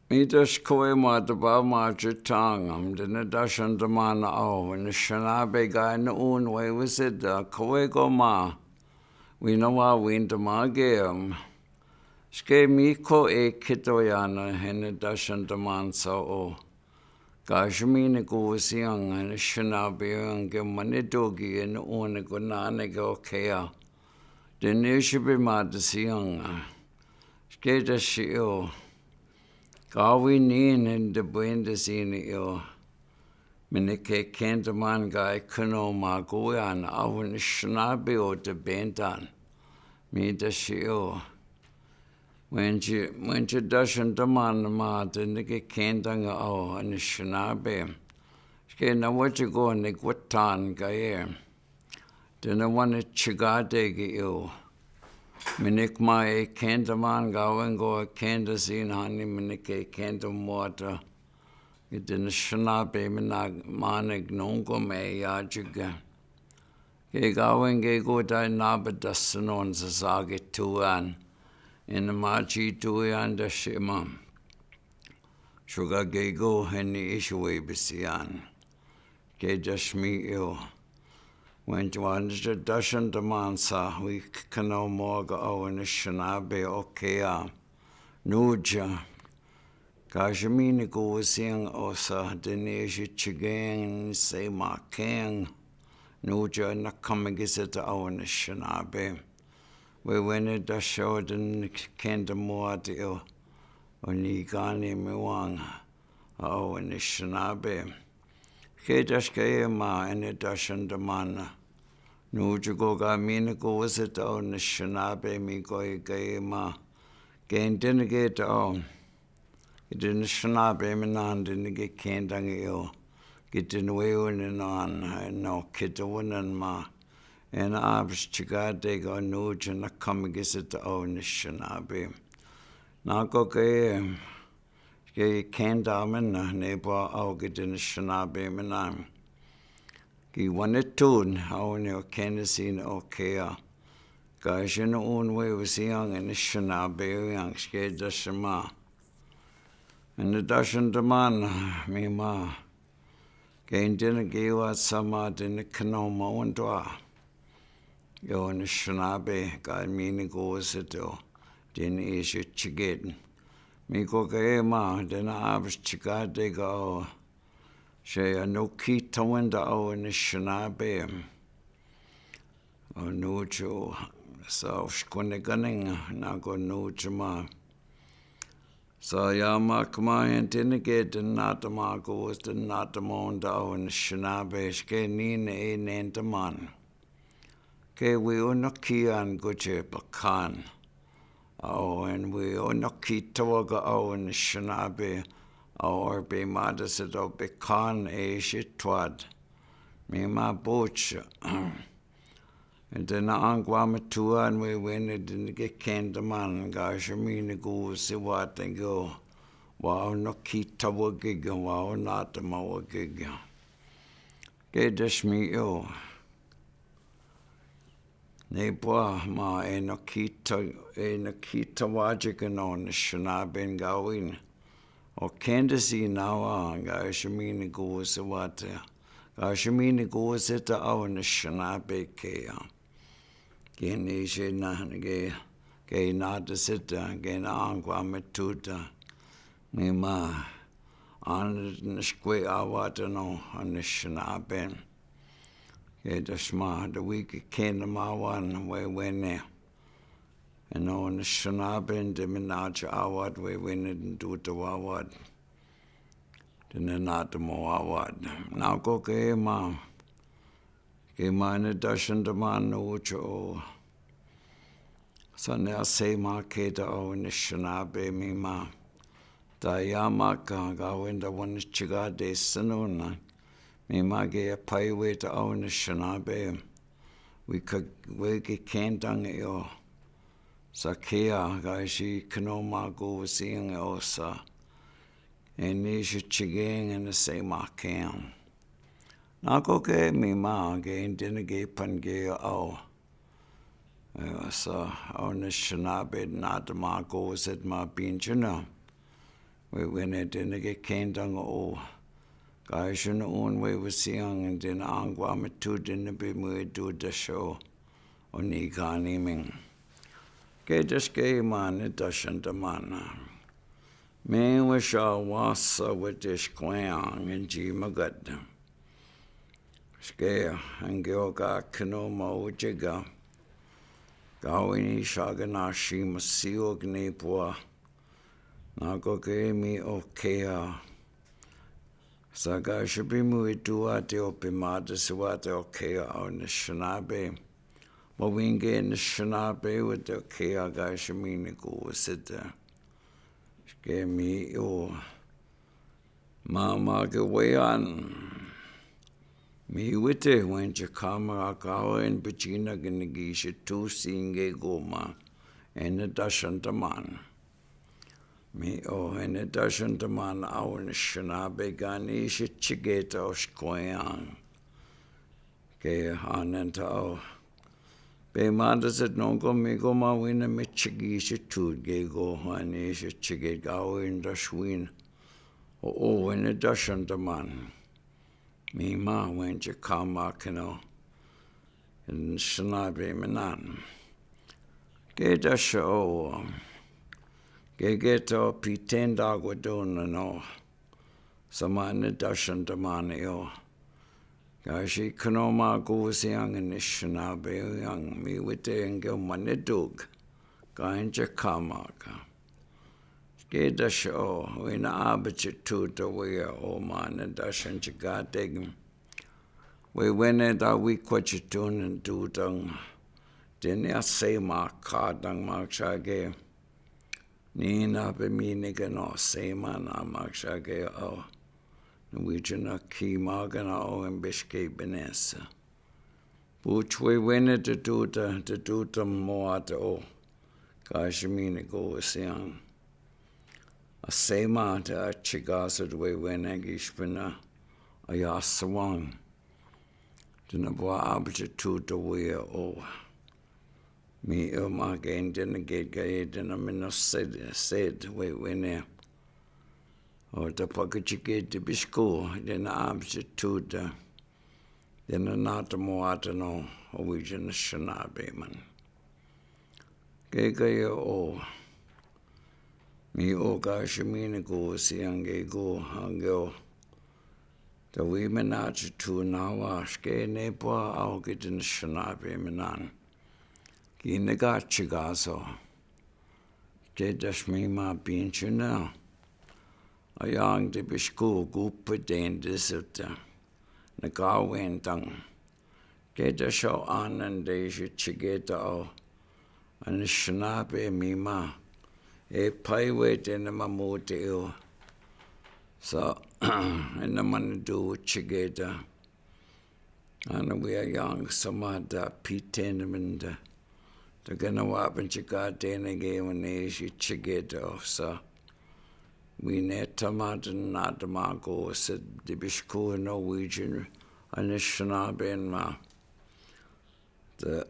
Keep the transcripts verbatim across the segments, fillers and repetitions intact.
Mita si kewe ma ta ba ma titang, um, dene dashen daman ao, weni sinabe ga eni un we wisita, kewe ko ma, wina wa win ta ma ge, um, sike mi ko e kito yana, eni dashen daman sa o. Ga si mi ni ko wisiang, eni sinabe yang ke mane dogi eni un ko nane ke okea. Dene si be ma ta siang, sike ta si o. Ga wini ni de bwende sini o. Mene ke kenda man ga e kano ma ko yan, a weni sinabe o de bendan. Mita si o. Wenji, wenji dashen daman ma dene ke kenda nga o, eni sinabe. Sike na waji ko ni kwatan ga e. Dene wane chigade ge o. Mene kma e kenda man ga wen go e kenda sin hani mene ke kenda mwata. Ge dene sinabe mena mane gnongo me ya jiga. Ke ga wen ge go dai naba dasenon sa sa ge tuan. Eni ma ji tuan da sima. Suga ge go heni isu we bisian. Ke dasmi io. Wen tuan dashen daman sa, wi kano mo ga o weni sinabe okea. Nuja. Ga si mi ni ko wisiang o sa, dene si chigeng, se ma keng. Nuja na kama gisita o weni sinabe. We wene dasho dene kenda mo ati o. Oni gani mi wang. O weni sinabe. Ke daske ma eni dashen daman. Nuju ko ga mi ni ko wisita o weni sinabe mi ko e ke ma. Ke dene ke ta o. Ke dene sinabe mi nan dene ke kenda nge o. Ke dene we o ni nan, no ke ta wanan ma. Ena abs chigade ga nuju na kama gisita o weni sinabe. Na ko ke Ke kenda mena, ne pwa o ke dene sinabe mena. Ke wane tun, o ni o kenda sin okea. Ga si ni un we wisiang eni sinabe yang sike dasma. Eni dashen daman, mi ma. Ke dene ke wa sama dene kano ma wan twa. Io weni sinabe, ga mi ni ko wisita o. Dene si chiged. Mi ko ke ma, dene abs chigade ga o. Se ano kita wenda o weni sinabe. O nuju, sa o si kone kaneng, na ko nuju ma. Sa ya ma kama yan dene ke dene natama ko wis dene natama wenda o weni sinabe, sike ni ne e nen daman. Ke wi o na kian ko je pakan. O en wi o na kita wa ga o weni sinabe. O or be ma dasito be kan e si twad. Mi ma boch. Dene angkwa matuan we wene dene ke kenda man ga si mi ni ko si wa tengo. Wa o na kita wa giga, wa o natama wa giga. Ke dasmi io. Ne pwa ma e na kita, e na kita wa jiga no weni sinabe ga win. O kenda si na wa, ga si mi ni ko si wa te. Ga si mi ni ko sita o weni sinabe kea. Ke ni si na, ke, ke na dasita, ke na angkwa matuta. Mi ma, an na sikwe awata no, weni sinabe. Ke dasma, da wi ke kenda ma wan, we wene. Eno weni sinabe, de mi na ja awat, we wene, de duta wawat. Dene natama wawat. Na ko ke ma. Ke ma eni dashen daman no ucho o. Sa ne a se ma ke ta o weni sinabe mi ma. Ta ya ma ka ga wenda weni chigade sinona. Mi ma ke a pai we ta o weni sinabe. Wi ka, we ke kenda nge o. Sa kea ga si kano ma ko wisiang o sa. Eni si chigeng eni se ma keng. Na ko ke mi ma ke dene ke pan ke o. E, sa o weni sinabe natama ko sit ma pinchina. Wewene dene ke kendang o. Ka isun un we wesiang dene angkwa me tu dene be mwe tu dasho. O ni kani ming. Ke daske mane dashan damana. Me we sha wasa we deskweang en ji magad. Ske, angeo ka kino ma ujega. Ka weni shagana shima siok ne pwa. Na ko ke mi okea. Sa ka shipi mu itua te o pe mata siwa te okea o ne shanabe. Ma winge ne shanabe we te okea ka shimi ne ko sita. Ske mi o. Mama ke wean. Mi wite wen je kama akawa en pechina ke ne gi she tu singe goma. Ene dashan taman. Mi o ene dashan taman awen shanabe gani she chigeta o shkoyang. Ke hanen tao. Pe mata se nongo mi goma wina me chigi she tu ge go hani she chige gawin dashwin. O o wene dashan taman. Mi ma wen je kama kino. En shanabe menan. Ke dasha o. Ke geto pitenda gwadona no. Samane dashan tamane o. Ka shi kano ma ko siang ne shanabe yang mi wite yang ke mane dug. Ka en je kama ka. Ke dasha o, wina abache tuta wia o mane dashan je ka degim. Wewene da wi kwache tun en tutang. Dene a se ma ka dang ma shage. Ni na pe mi ni ke no se ma na ma shage o. Ni wi je na ki ma ke na o en bishke benesa. Buch wewene te tuta, te tuta mo ate o. Ka shi mi ni ko siang. A se ma te a chigasa wewene gishpina. A ya sawang. Te na bwa abache tuta wia o. Mi o ma ke en dene ke ka e dene mi no sed, sed wewene. O te pakachi ke te bishko, dene abache tuta. Dene nata mo ate no, o wi je na shanabe man. Ke ka e o. Mi o ka shi mi ni ko siang ke ko, ange o. Te wi me na chi tu na wa, shke ne pwa au ke te na shanabe menan. Ki ne ka chigaso. Te dash mi ma pinchina. A yang te bishko gupe den de sita. Ne ka wen tang. Ke dasho anan de shi chigeta o. An shanabe mi ma. E pai we te na ma mo te o. So, en na man du chigeta. Ana wi a yang samada piten menda. Te gana wa pen chika tene ge wane shi chigeta o sa. Wi ne tamata na tamako se de bishko no wi je na shanabe ma. Te,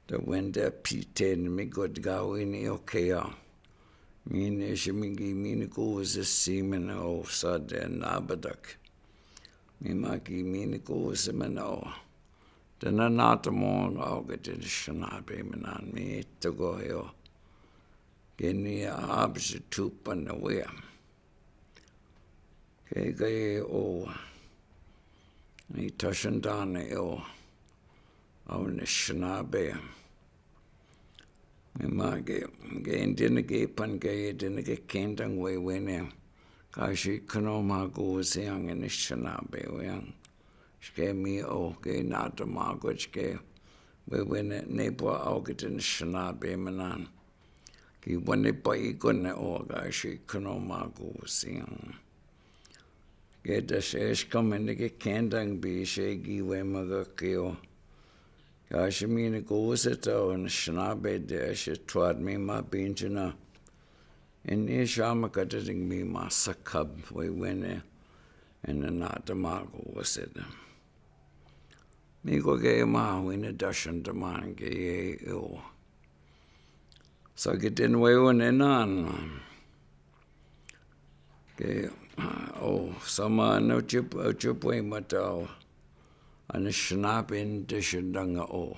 te wende piten mi god ga wi ni okea. Mi ne shi mi gi mi ni ko se si mi na o sa de na badak. Mi ma ki mi ni ko se me no. Te na nata mo nga o ke te na shanabe menan mi te go yo. Ke ni abache tupa na wia. Ke ka e o. Ni tashandane o. Au ne shanabe. Mi ma ke, ke en dene ke pan ke e dene ke kendang wewene. Ka shi kano ma ko siang en shanabe weang. Shke mi o ke nata ma ko shke. Wewene ne pwa au ke te na shanabe menan. Ki wane pa i kone o ka shi kano ma ko siang. Ke te shesh kamene ke kendang bi she gi we maga ke o. Ka shi mi ni ko se ta o na shanabe de she twad mi ma pinchina. En e shama ka te ding mi ma sakab wewene. En na ta ma ko se ta. Mi ko ke ma wene dashan ta man ke e o. Sa ke ten wewene nan. Ke, o, sa ma ne Ojib-, Ojibwe mata o. Anishinaabe ni teshintang o.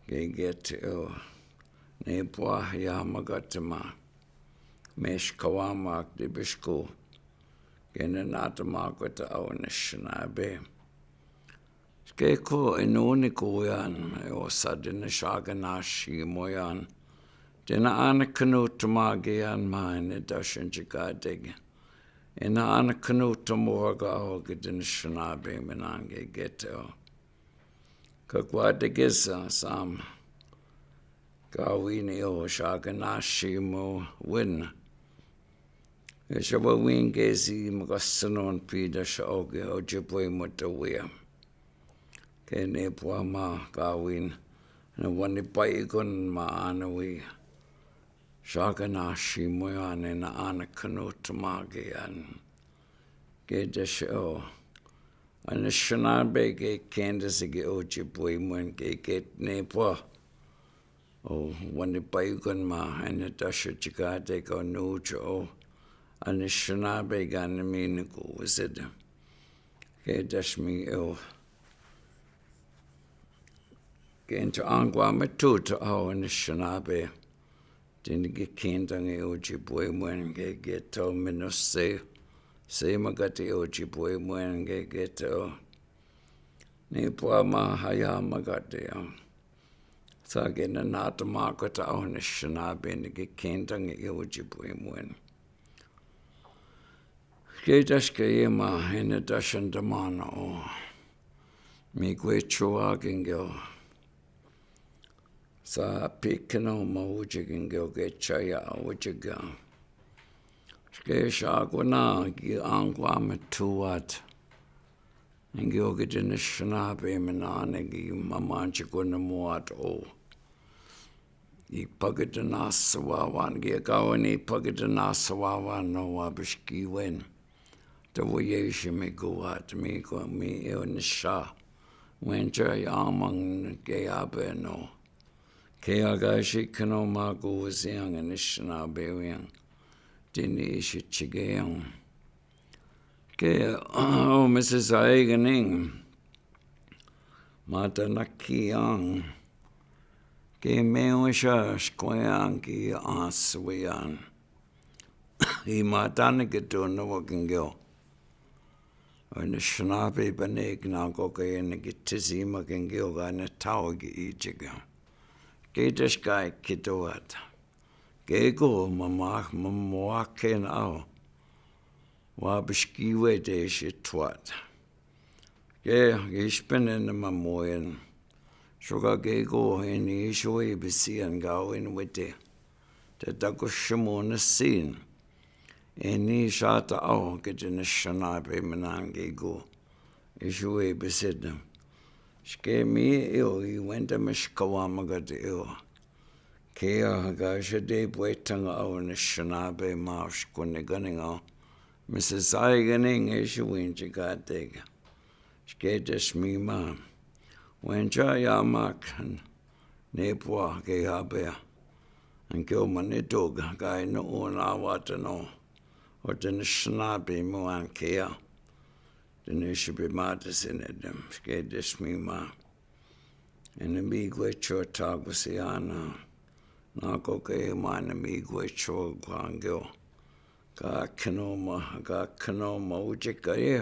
Ke gete o. Nepwa ya magatema. Meshkawa mak de bishku. Ke ne natema kota o Anishinaabe. Ke ko inu ni ko yan, e o sa dene shaka na shimo yan. Dene ana kinu tuma ke yan ma ene dashen chikateke. Ene ana kinu tuma ka o ke dene Anishinaabe minan ke gete o. Ka kwa deke sa sam. Kawini o shaka na shimo win. E shawa win ke si makasanon pida sha o ke Ojibwe mata wia. Ke nepwa ma kawin. Na wani paikon ma ana wi. Shaka na shimo ya ne na ana kinu tuma ke yan. Ke dashe o. Anishinaabe ke kenda si ke Ojibwe mwen ke ke nepwa. O, wani paikon ma, ene dashe chikateke o nucho o. Anishinaabe gani mi ni ko wisida. Ke dashmi o. Ke nto angwa matuto o Anishinaabe. Dene ke kenda nge Ojibwe mwen ke gete o mino se. Se magate Ojibwe mwen ke gete o. Nepwa ma haya magate o. Sa ke ne natema kota o Anishinaabe ne ke kenda nge Ojibwe mwen. Ke dashke ye ma ene dashen tamana o. Mi kwe chua kengeo. Sa pikeno ma uche kengeo ke chaya uche ga. Ke shakona ki angwa matuat. Nge o ke dene Anishinaabe minane ki mamanchi kone muat o. I pakete na sawawan ke kawen i pakete na sawawan no wa bishkiwen. Te wa yeshi mi kuat mi ko mi e o nisha. Wencha yamang ke abe no. Ke aga shi kano ma ko wasiang Anishinaabe wiang. Dene ishi chigeyang. Ke, o, Mrs. Aiganing, mata na kiyang, ke me wisha shkweyang ki aswiyan. I mata na ke tona wa kengeo. Anishinaabe panik na ko ke ne ke tizima kengeo ga na tawa ke ichiga. Ke tashkai kitoat. Ke ko mama, mama ken ao. Wa bishkiwe te shi twat. Ke, ke shpene ne mamoyen. Shoka ke ko eni shwe bisian gawen wete. Te tako shimo ne sin. Eni shata ao ke te Anishinaabe minan ke ko. Ishwe bisidem. Shke mi eo i wenda mishkawa magate eo. Ke a ga shade bwe tanga ao Anishinaabe ma shkone ganing ao. Mrs. Aiganing e shi winchi ga tega. Shke deshmi ma. Wencha ya mak nepwa ke habea. Anke o manitoga ga ino ona watano. O te Anishinaabe mo ankea. Te ne shipe mata sinedem. Shke deshmi ma. Ene mi gwe cho tago siana. Na ko ke ma ne mi gwe cho kwangeo. Ka kano ma, ka kano ma uche ka ye.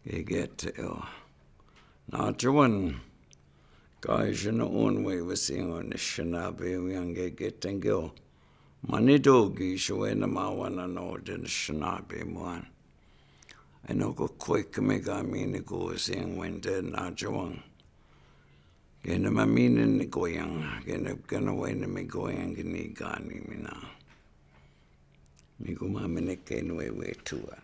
Ke gete o. Na chuwan. Ka ishina unwe wasingo Anishinaabe wiang ke gete ngeo. Manitogi shwe na mawana no te Anishinaabe mwan. Eno ko kwek me ka mini ko sing wente na chuwang. Kene ma mini ni koyang, kene, kene wene mi koyang kini gani mina. Mi kuma mini kene we we tua.